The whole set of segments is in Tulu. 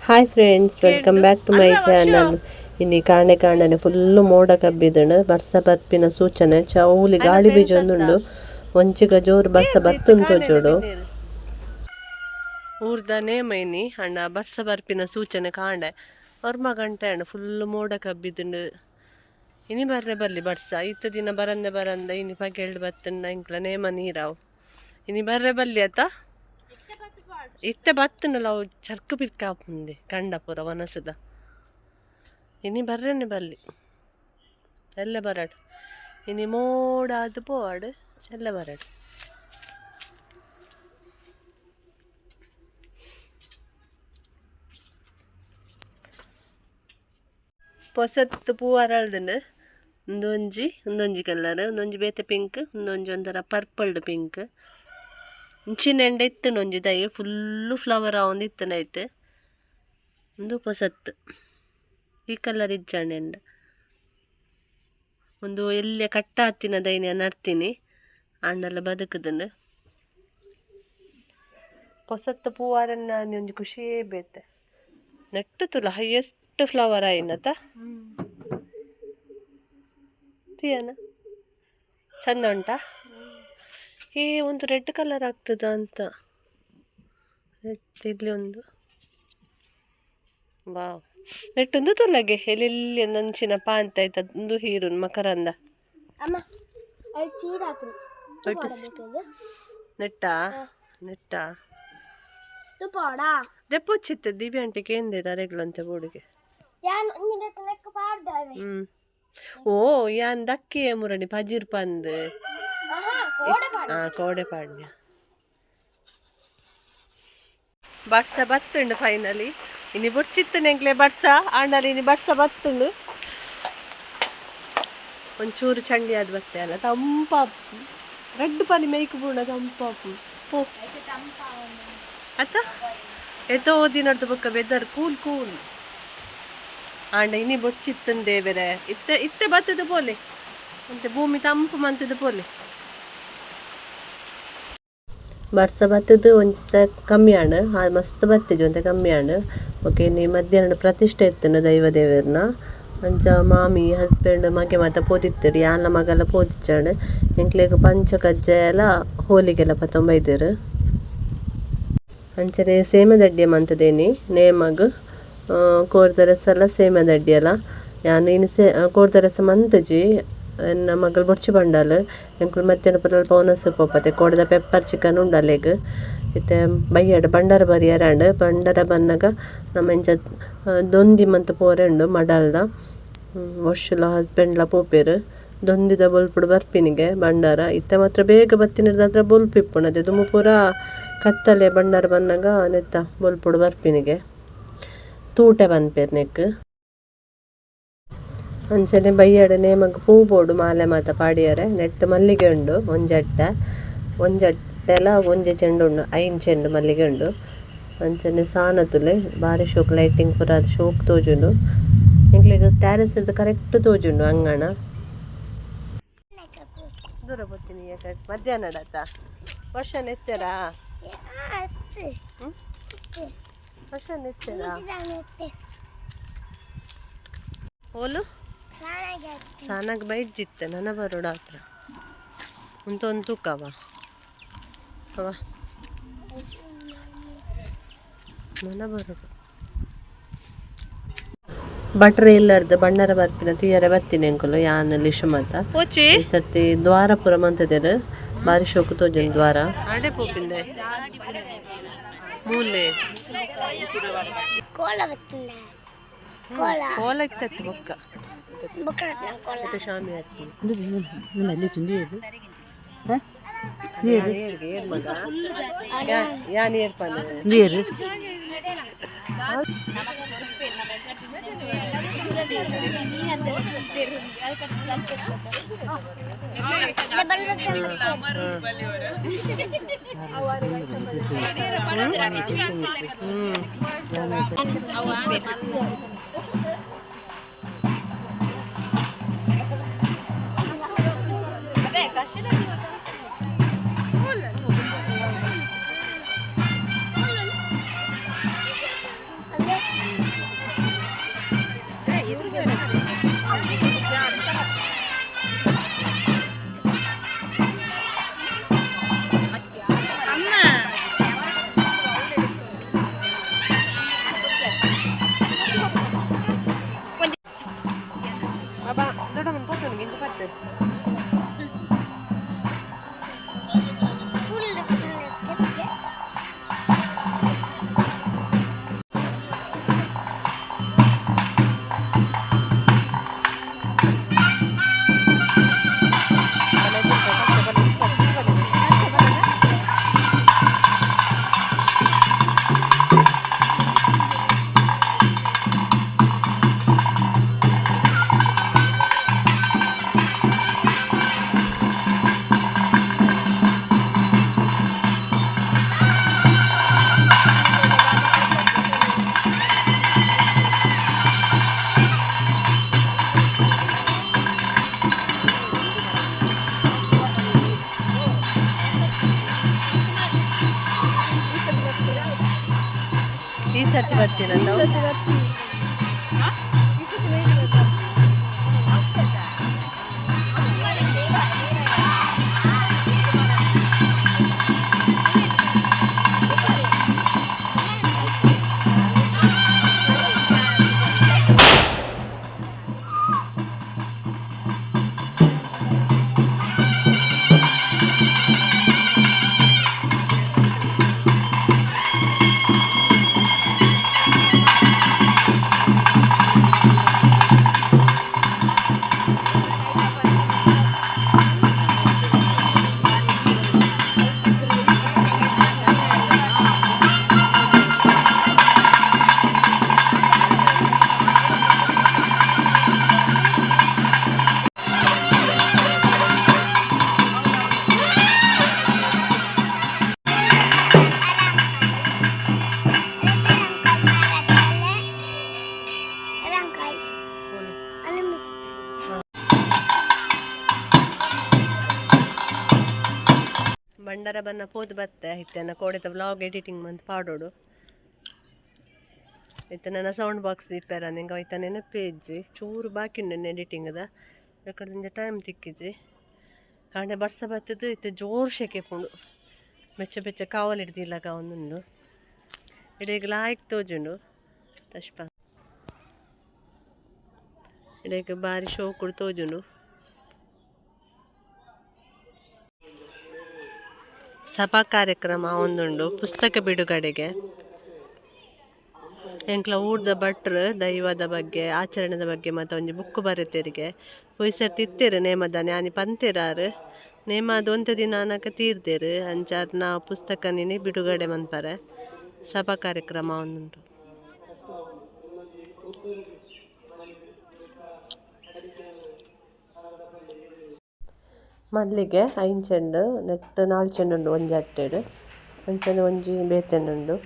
Hi friends, welcome back to my channel. ಇನಿ ಕಾಣೆ ಕಾಣನೆ ಫುಲ್ಲು ಮೋಡ ಕಬ್ಬಿದಣ ಬರ್ಸ ಬರ್ಪಿನ ಸೂಚನೆ ಚೌಲಿ ಗಾಳಿ ಬೀಜೊಂದುಂಡು ಒಂಚಿಗ ಜೋರು ಬರ್ಸ ಬತ್ತುಂದು ತೋಜೋಡು ಊರ್ದ ನೇಮ ಇನಿ ಅಣ್ಣ ಬರ್ಸ ಬರ್ಪಿನ ಸೂಚನೆ ಕಾಂಡೆ ಒರ್ಮ ಗಂಟೆ ಅಣ್ಣ ಫುಲ್ಲು ಮೋಡ ಕಬ್ಬಿದುಂಡು ಇನಿ ಬರ್ರೆ ಬರ್ಲಿ ಬರ್ಸ ಇತ್ತ ದಿನ ಬರಂದೆ ಬರಂದೆ ಇನಿ ಪಗೆಲ್ಡ್ ಬತ್ತುಂಡ ಇಂಕ್ಲ ನೇಮ ನೀರಾವು ಇನಿ ಬರ್ರೆ ಬಲ್ಲಿ ಆತ ಇತ್ತೆ ಬತ್ತುಂಡಲ ಅವು ಚರ್ಕು ಪಿರ್ಕಾಪುಂದೆ ಕಂಡ ಪೂರ ವನಸುದ ಇನಿ ಬರ್ರೆನೆ ಬಲ್ಲಿ ಎಲ್ಲ ಬರಡ್ ಇನಿ ಮೋಡಾದ್ ಪೋವಡ್ ಎಲ್ಲ ಬರಡ್. ಪೊಸತ್ ಪೂ ಅರಳ್ದುಂಡು ಉಂದೊಂಜಿ ಉಂದೊಂಜಿ ಕಲರ್ ಉಂದೊಂಜಿ ಬೇತೆ ಪಿಂಕ್ ಉಂದೊಂಜಿ ಒಂಥರ ಪರ್ಪಲ್ಡ್ ಪಿಂಕ್ ಇಂಚಿನ ಎಂಡೆ ಇತ್ತುಂಡು ಒಂಜಿ ದೈ ಫುಲ್ಲು ಫ್ಲವರ್ ಆವೊಂದು ಇತ್ತುಂಡು ಐಟ್ ಉಂದು ಪೊಸತ್ ಈ ಕಲರ್ ಇಜ್ಜಾಂಡ್ ಎಂಡ ಉಂದು ಎಲ್ಯ ಕಟ್ಟ ಆತಿನ ದೈನ್ ಯಾನ್ ನಡ್ತಿನಿ ಆಂಡಲ ಬದುಕುದುಂಡು ಪೊಸತ್ ಪೂ ಅರಳ್ಂಡ ಒಂಜಿ ಖುಷಿಯೇ ಬೇತೆ ನೆಟ್ಟ್ ತೂಲ ಹೈಯೆಸ್ಟ್ ಫ್ಲವರ್ ಆಯಿನತ ತೂಯನ ಚಂದ ಉಂಟಾ ಏ ಒಂದು ರೆಡ್ ಕಲರ್ ಆಗ್ತದ ಅಂತ ರೆಡ್ ಇಲ್ಲಿ ಒಂದು ವಾವ್ ನೆಟ್ಟ್ ಉಂದು ತೂಲಗೆ ಎಲ್ಲೆಲ್ಲಿ ಅಂಚಿನ ಪಾಂತ ಐತ ಉಂದು ಹೀರುನ್ ಮಕರಂದ. ಅಮ್ಮ ಅದು ಚೀರಾತು. ನೆಟ್ಟಾ ನೆಟ್ಟಾ ತುಪ್ಪೋಡಾ ದೆಪ್ಪೊಚ್ಚಿತ್ತೆ ದಿವ್ಯ ಆಂಟಿ ಕೇಂದಿರ ಅರೆಗ್ಲಂತೆ ಬೋಡಿಗೆ. ಯಾನ್ ಒಂಜಿ ನೆಕ್ ಪಾಡ್ದಾವೆ. ಹ್ಮ್ ಓ ಯಾನ್ ದಕ್ಕಿಯೆ ಮುರಣಿ ಪಜಿರ್ ಪಂದ್. ಆಹಾ ಕೋಡೆ ಪಾಡ್. ಆ ಕೋಡೆ ಪಾಡ್ಯ ಬರ್ಸ ಬತ್ತುಂಡು ಫೈನಲಿ ಇನಿ ಬೊಡ್ಚಿತ್ತು ನೆಂಕ್ಲೆ ಬರ್ಸ ಆಂಡಲ ಇನಿ ಬರ್ಸ ಬತ್ತುಂಡು ಒಂಚೂರು ಚಂಡಿ ಆದ್ ಬತ್ತೆ ಅಲ್ಲ ತಂಪಾಪು ರಡ್ಡ್ ಪನಿ ಮೈಕ್ ಬೂರ್ಂಡ ತಂಪಾಪು ಪೋ ಅತ್ತ ಏತೋ ದಿನರ್ದು ಬೊಕ್ಕ ವೆದರ್ ಕೂಲ್ ಕೂಲ್ ಆಂಡ ಇನಿ ಬೊಡ್ಚಿತ್ತುಂದೆ ಬೇರೆ ಇತ್ತೆ ಇತ್ತೆ ಬತ್ತದ ಪೋಲೆ ಒಂತೆ ಭೂಮಿ ತಂಪು ಮಂತದ ಪೋಲೆ. ಬರ್ಸ ಬತ್ತದು ಒಂತೆ ಕಮ್ಮಿ ಆಂಡ್ ಆ ಮಸ್ತ್ ಬತ್ತಿಜಿ ಒಂತೆ ಕಮ್ಮಿ ಆಂಡ್ ಬೊಕ ಇನಿ ಮಧ್ಯಾಹ್ನ ಪ್ರತಿಷ್ಠೆ ಇತ್ತುಂಡು ದೈವ ದೇವೆರ್ನ ಅಂಚ ಮಾಮಿ ಹಸ್ಬೆಂಡ್ ಮಗೆ ಮಾತ ಪೋದಿತ್ತೆರ್ ಯಾನ್ಲ ಮಗಲ ಪೋದಿಜ್ಜಾಂಡ್ ಎಂಕ್ಲೆಗ್ ಪಂಚ ಕಜ್ಜಾಯಲ ಹೋಳಿಗೆಲ ಪತೊಂದು ಬೈದೆರ್. ಅಂಚನೆ ಸೇಮೆದಡ್ಡೆ ಮಂತುದೇನಿ ನೇಮಗ್ ಕೋರ್ದ ರಸಲ ಸೇಮೆದಡ್ಡೆಲ ಯಾನ್ ಇನಿ ಕೋರ್ದ ರಸ ಮಂತುಜಿ ಎನ್ನ ಮಗಲ್ ಬೊರ್ಚಿ ಪಂಡಲ್ ಎಂಕುಲು ಮಧ್ಯಾಹ್ನ ಪೂರ ಅಲ್ಪ ವನಸ್ ಪೋಪತೆ ಕೋಡೆದ ಪೆಪ್ಪರ್ ಚಿಕನ್ ಉಂಡು ಅಲೆಗ್ ಇತ್ತೆ ಬಯ್ಯಡ್ ಬಂಡಾರ ಬರಿಯರೆ ಆಂಡ್ ಬಂಡಾರ ಬನ್ನಗ ನಮ ಇಂಚ ದೊಂದಿ ಮಂತ್ ಪೋರೆ ಉಂಡು ಮಡಲ್ದ ವರ್ಷಲ ಹಸ್ಬೆಂಡ್ ಲ ಪೋಪೆರ್ ದೊಂದಿದ ಬೊಲ್ಪುಡು ಬರ್ಪಿನಿಗೆ ಬಂಡಾರ ಇತ್ತೆ ಮಾತ್ರ ಬೇಗ ಬತ್ತಿನೆಡ್ದಾತ್ರ ಬೊಲ್ಪು ಇಪ್ಪುಂಡು ಅತೆ ದುಂಬು ಪೂರ ಕತ್ತಲೆ ಬಂಡಾರ ಬನ್ನಗ ನೆತ್ತ ಬೊಲ್ಪುಡು ಬರ್ಪಿನಿಗೆ ತೂಟೆ ಪನ್ಪೆರ್ ನೆಕ್ಕ್. ಅಂಚನೆ ಬಯ್ಯಡ್ ನೇಮಗ್ ಪೂ ಬೋಡು ಮಾಲೆ ಮಾತ ಪಾಡಿಯರೆ ನೆಟ್ಟ್ ಮಲ್ಲಿಗೆ ಉಂಡು ಒಂಜಡ್ಡೆ ಒಂಜಡ್ಡೆಲ ಒಂಜಿ ಚೆಂಡು ಉಂಡು 5 ಚೆಂಡು ಮಲ್ಲಿಗೆ ಉಂಡು ಅಂಚನೆ ಸಾನ ತೂಲೆ ಬಾರಿ ಶೋಕು ಲೈಟಿಂಗ್ ಪೂರ ಆದ್ ಶೋಕು ತೋಜುಂಡು ಎಂಕ್ಲೆಗ್ ಟ್ಯಾರೇಸ್ ರ್ದ್ ಕರೆಕ್ಟ್ ತೋಜುಂಡು ಅಂಗಣ. ದೂರ ಪೋತಿನಿ ಮಧ್ಯಾಹ್ನ ಅತ್ತ ವರ್ಷ ನೆತ್ತೆರಾ ವರ್ಷ ನೆತ್ತೆರಾ ಓಲು ಸಾನಾಗ ಬೈಜ್ಜಿತ್ತೆ ನನ ಬರೋಡು ಆತ್ರ ಉಂತೊಂದು ತೂಕವ ಅವ ನನ ಬರೋಡು ಭಟ್ರ್ ಇಲ್ಲರ್ದ್ ಬಂಡಾರ ಬರ್ಪಿನ ತೂಯರೆ ಬತ್ತಿನಿ ಎಂಕುಲು ಯಾನ್ ಲಿಶು ಮಾತ ಈ ಸರ್ತಿ ದ್ವಾರ ಪೂರ ಮಂತುದೆರ್ ಬಾರಿ ಶೋಕು ತೋಜುಂಡು ದ್ವಾರ ಆಡೆ ಪೋಪಿಂದೆ ಮೂಲೆ ಕೋಲ ಬತ್ತುಂಡ ಕೋಲ ಕೋಲ ಇತ್ತತ್ತು ಬೊಕ್ಕ ಬೊಕ್ಕ ಕೋಲ ಇತ್ತೆ ಶಾಮಿ ಅತ್ತಿ ಏರ್ ಮಗ ಯಾನ್ ಏರ್ ಪನ ಸರ್ತಿ ಬರ್ತೀನ. ರಂಕಾಯಿ ಅಲ್ಲಿ. ಬಂಡಾರ ಬನ್ನ ಪೋದು ಬತ್ತೆ ಇತ್ತೆನ ಕೋಡಿತ ವ್ಲಾಗ್ ಎಡಿಟಿಂಗ್ ಮಂತ್ ಪಾಡೋಡು. ಇತ್ತೆ ನನ್ನ ಸೌಂಡ್ ಬಾಕ್ಸ್ ದೀಪೇರ ನಿಂಗೆ ಐತ ನೆನಪೇ ಇಜ್ಜಿ. ಚೂರು ಬಾಕಿ ಉಂಡು ಎಡಿಟಿಂಗ್ದ, ಯಾಕಂದ್ರೆ ಟೈಮ್ ತಿಕ್ಕಿಜಿ. ಕಾಂಡೆ ಬರ್ಸ ಬತ್ತದು, ಇತ್ತೆ ಜೋರು ಶೆಕೆ ಪುಂಡು. ಬೆಚ್ಚ ಬೆಚ್ಚ ಕಾವಲು ಹಿಡ್ದಿಲ್ಲ ಒಂದುಂಡು. ಇಡೀಗ ಲಾಯ್ಕ್ ತೋಜುಂಡು ತಶ್ಪ. ಇಡೀಗ ಬಾರಿ ಶೋಕುಡು ತೋಜುಂಡು. ಸಭಾ ಕಾರ್ಯಕ್ರಮ ಒಂದುಂಡು ಪುಸ್ತಕ ಬಿಡುಗಡೆಗೆ. ಎಂಕ್ಲ ಊರ್ದ ಭಟ್ರು ದೈವದ ಬಗ್ಗೆ, ಆಚರಣೆದ ಬಗ್ಗೆ ಮತ್ತು ಒಂಜಿ ಬುಕ್ ಬರೆತೆರಿಗೆ. ಪೊಯ್ಸರ್ ತಿತ್ತೇರು ನೇಮದಾನಿ ಆನಿ ಪಂತೆರಾರು ನೇಮದ ಒಂತೆ ದಿನ ಅನಕ ತೀರ್ದೇರು. ಅಂಚಾದ್ ನಾ ಪುಸ್ತಕ ನಿನಿ ಬಿಡುಗಡೆ ಮನ್ಪರೆ ಸಭಾ ಕಾರ್ಯಕ್ರಮ ಒಂದುಂಡು. ಮಲ್ಲಿಗೆ ಐನ್ ಚೆಂಡು, ನೆಟ್ ನಾಲ್ ಚೆಂಡು ಉಂಡು. ಒಂಜಿ ಅಟ್ಟೆಡ್ ಅಂಚನೆ ಒಂಜಿ ಬೇತೆನೆ ಉಂಡು.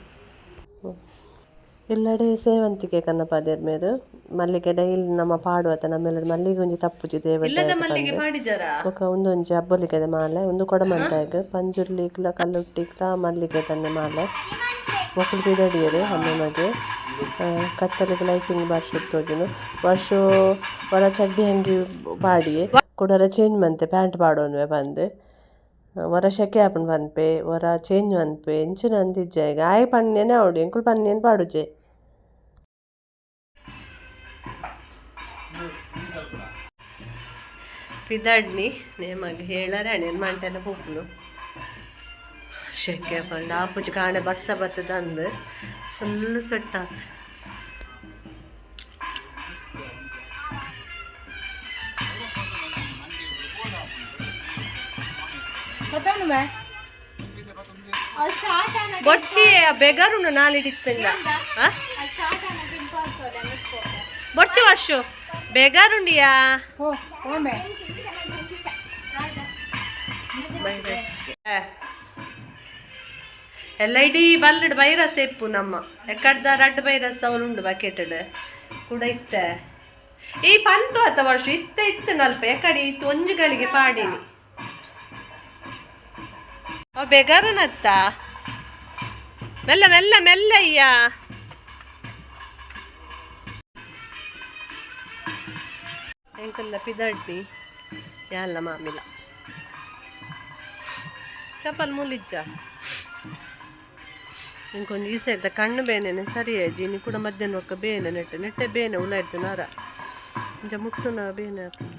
ಇಲ್ಲಡೆ ಸೇವಂತಿಗೆ ಕನ್ನಪಾದೆರ್ ಮೇರ್. ಮಲ್ಲಿಗೆ ಡೈಲಿ ನಮ್ಮ ಪಾಡುವತ, ನಮ್ಮೆಲ್ಲರ ಮಲ್ಲಿಗೆ ಒಂಜಿ ತಪ್ಪುಜಿ ದೇವತೆ. ಮಲ್ಲಿಗೆ ಪಾಡಿಜರ? ಬೊಕ ಉಂದೊಂಜಿ ಅಬ್ಬಲಿಗೆದ ಮಾಲೆ, ಉಂದು ಕೊಡಮಂತಾಯಗ್, ಪಂಜುರ್ಲಿಗ್ಲ ಕಲ್ಲುಟ್ಟಿಗ್ಲ ಮಲ್ಲಿಗೆ ತನ್ನೆ ಮಾಲೆ. ಮೊಕುಲು ಪಿದಡಿಯೆರ್ ಅಮ್ಮೆ ಮಗೆ. ಕತ್ತಲೆಗ್ ಲೈಟಿಂಗ್ ಬಾರಿ ಶೋಕು ತೋಜುಂಡು. ವರ್ಷೊ ಒರ ಚಡ್ಡಿ ಅಂಗಿ ಪಾಡಿಯೆ, ಕುಡೊರ ಚೇಂಜ್ ಮಂತೆ ಪ್ಯಾಂಟ್ ಪಾಡೊನ್ವೆ ಪಂದ್. ಒರ ಶೆಕೆ ಆಪುಂಡು ಪನ್ಪೆ, ಒರ ಚೇಂಜ್ ಮನ್ಪೆ, ಎಂಚಿನ ಅಂದಿಜ್ಜೆ ಆಯೆ ಆಯೆ ಪನ್ನೇನೆ ಆವೊಡು, ಎಂಕುಲು ಪನ್ನೇನ್ ಪಾಡುಜೆ. ಪಿದಾಡ್ನಿ ನೇಮಗ್ ಹೇಳರೆ ಅಣ್ ಮಂಟೆಲ್ಲ ಪೋಪುಂಡು. ಶೆಕೆ ಪಂಡ ಆಪುಜಿ. ಕಾಂಡೆ ಬರ್ಸ ಬತ್ತದ ಅಂದ್ ಫುಲ್ ಸ್ವೆಟ್ ಆಪೆ. ಬೊರ್ಚಿ ಬೆಗರುಂಡು ನಾಲಿಡಿತ್ತಂಡ. ಬೊರ್ಚು ವರ್ಷ ಬೇಗಾರುಂಡಿಯಾ? ವೈರಸ್ ಎಲ್ಲ ಇಡೀ ಬಲ್ಲಡ್ ವೈರಸ್ ಎಪ್ಪು ನಮ್ಮ ಎಕ್ಕಡ್ದ ರಡ್ಡ್ ವೈರಸ್ ಅವಳುಂಡು ಬಕೆಟ್ ಕೂಡ ಇತ್ತೆ. ಈ ಪಂತು ಅತ್ತ ವರ್ಷ ಇತ್ತೆ ಇತ್ತು ನಲ್ಪ ಎಕಡಿ ಇತ್ತು. ಒಂಜಿ ಗಳಿಗೆ ಪಾಡಿನಿ. ಅವ್ ಬೇಗಾರನತ್ತ. ಮೆಲ್ಲ ಮೆಲ್ಲ ಮೆಲ್ಲ ಅಯ್ಯ. ಎಂಕಲ್ಲ ಪಿದಡ್ಡಿ ಯಾಲ್ಲ ಮಾಮಿಲ ಚಪ್ಪಲ್ ಮುಲಿಜ್ಜ. ಇಂಕೊಂಜಿ ಈ ಸೈಡ್ದ ಕಣ್ಣು ಬೇನೆನೆ ಸರಿ ಆಯ್ತು. ಇನ್ನು ಕೂಡ ಮಧ್ಯಾಹ್ನ ಒಕ್ಕ ಬೇನೆ ನೆಟ್ಟೆ ನೆಟ್ಟೆ ಬೇನೆ ಉಲಾಯ್ತು ನರ ಇಂಚ ಮುಟ್ಟುನ ಬೇನೆ ಆಪುಂಡು.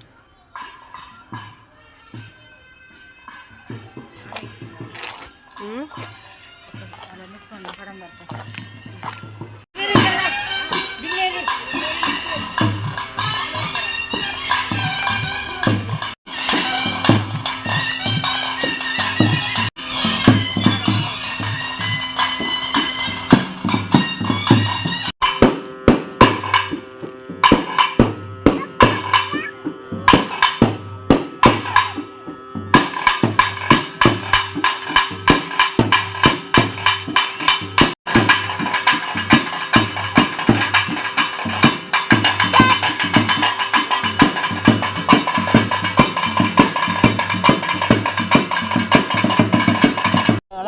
ಹ್ಮ್.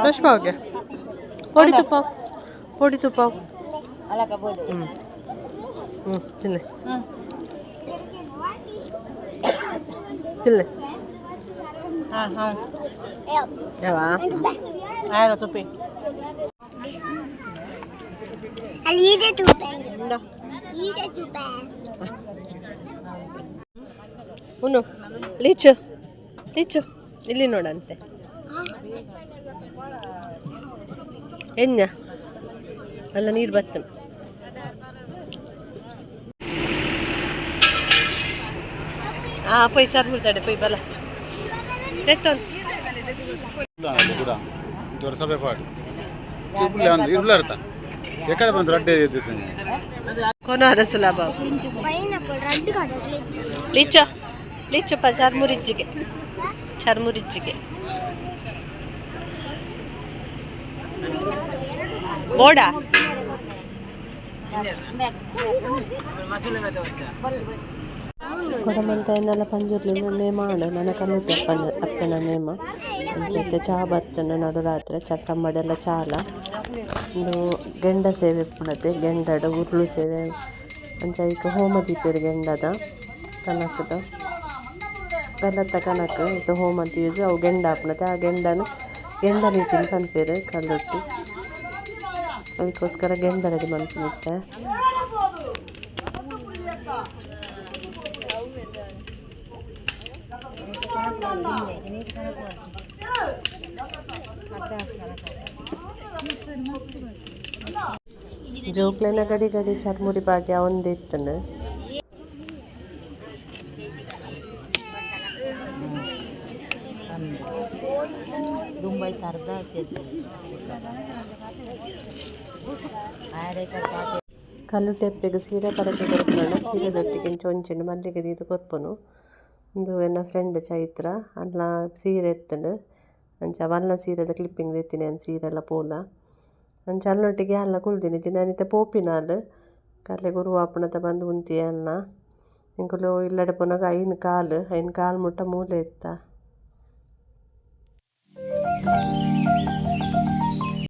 ತೋಷ್ಪಾವ್ಗೆ ಪೊಡಿ ತುಪ್ಪ, ಪೊಡಿ ತುಪ್ಪ. ಹ್ಞೂ ಹ್ಞೂ ತಿನ್ನೆ ತಿನ್ನೆ. ಯಾವ? ಅಲ್ಲಿ ಇದೆ ತುಪ್ಪೆ. ಇಂದ. ಇದೆ ತುಪ್ಪೆ. ಉನ್ನು ಲೀಚು, ಲೀಚು, ಇಲ್ಲಿ ನೋಡಂತೆ. ಎನ್ನ ಅಲ್ಲ, ನೀರು ಬತ್ತನ. ಆ ಪೊಯ್ ಚರ್ಮುರ್ತಾಡೆ ಪೊಯ್ ಬಲ ತೆತ್ತೊನ್. ಕೂಡ ದೊರ ಸಭೆ ಪಾಡು ಇರ್ಲ ಇರ್ತಾನೆ ಎಕಡೆ ಬಂದು ರಡ್ಡೆ ಇದ್ದಿದ್ದಾನೆ. ಕೊನಾರ ಸುಲಭ. ಪೈನಾಪಲ್ ರಡ್ಡು ಕಡಲಿ. ಲೀಚು, ಲೀಚುಪ್ಪ, ಚರ್ಮುರಿಜ್ಜಿಗೆ, ಚರ್ಮುರಿಜ್ಜಿಗೆ ಬೋಡ. ಕೊಡಮಂತ ಪಂಜುರ್ಲಿನ ನೇಮ ಆಂಡ್ ನನ ಕಲ್ಲುಟ್ಟಿ ಅಪ್ಪನ ಅಪ್ಪನ ನೇಮ. ಅಂಚತೆ ಚಾ ಬತ್ತನ ನಡುರಾತ್ರೆ ಚಟ್ಟಂಬಡೆಲ್ಲ ಚಾಲ. ಉಂದು ಗೆಂಡ ಸೇವೆ ಇಪ್ಪುನತೆ, ಗೆಂಡಡ್ ಉರುಳು ಸೇವೆ. ಅಂಚ ಐಕ್ ಹೋಮ ದೀಪೆರ್. ಗೆಂಡದ ಕನಕದ ಕಲ್ಲತ್ತ ಕನಕ್ ಐತ ಹೋಮ ದೀದ್ ಅವು ಗೆಂಡ ಆಪುನತೆ. ಆ ಗೆಂಡನ್ ಗೆಂಡ ಮೀಪಿನ ಪನ್ಪೆರ್ ಕಲ್ಲುಟ್ಟಿ. ಅಯಿಕೋಸ್ಕರ ಗೆಂಡ ರೆಡಿ ಮನ್ಪುನಿತ್ತೆ. ಜೋಕ್ಲೆನ ಗಡಿ ಗಡಿ ಚರ್ಮುರಿ ಪಾಡ್ಯ ಒಂದಿತ್ತುಂಡು. ಕಲ್ಲುಟ್ಟೆಪ್ಪೆಗ್ ಸೀರೆ ಪರಕೆ ಕೊರ್ಪುನಂಡ ಸೀರೆದೊಟ್ಟಿಗೆ ಇಂಚ ಒಂಚಿಂಡು ಮಲ್ಲಿಗೆ ದೀದ್ ಕೊರ್ಪುನು. ಉಂದು ಎನ್ನ ಫ್ರೆಂಡ್ ಚೈತ್ರ. ಅಲ್ಲ ಸೀರೆ ಇತ್ತುಂಡು. ಅಂಚ ಮಲ್ಲ ಸೀರೆದ ಕ್ಲಿಪ್ಪಿಂಗ್ ದೆತ್ತಿನಿ ಯಾನ್. ಸೀರೆಲ ಪೂಲ ಅಂಚ ಅಲ್ನೊಟ್ಟಿಗೆ ಅಲ್ಲ ಕುಲ್ದಿನಿ. ಇಜ್ಜಿಂಡ ಯಾನ್ ಇತ್ತೆ ಪೋಪಿನಾಲ್ ಕಲ್ಲೆ ಗುರು ಆಪುನತ ಬಂದು ಉಂತಿಯೆ ಅಲ್ನ. ಎಂಕುಲು ಇಲ್ಲಡೆ ಪೋನಗ 5:15, 5:15 ಮುಟ್ಟ ಮೂಲೆ ಇತ್ತ.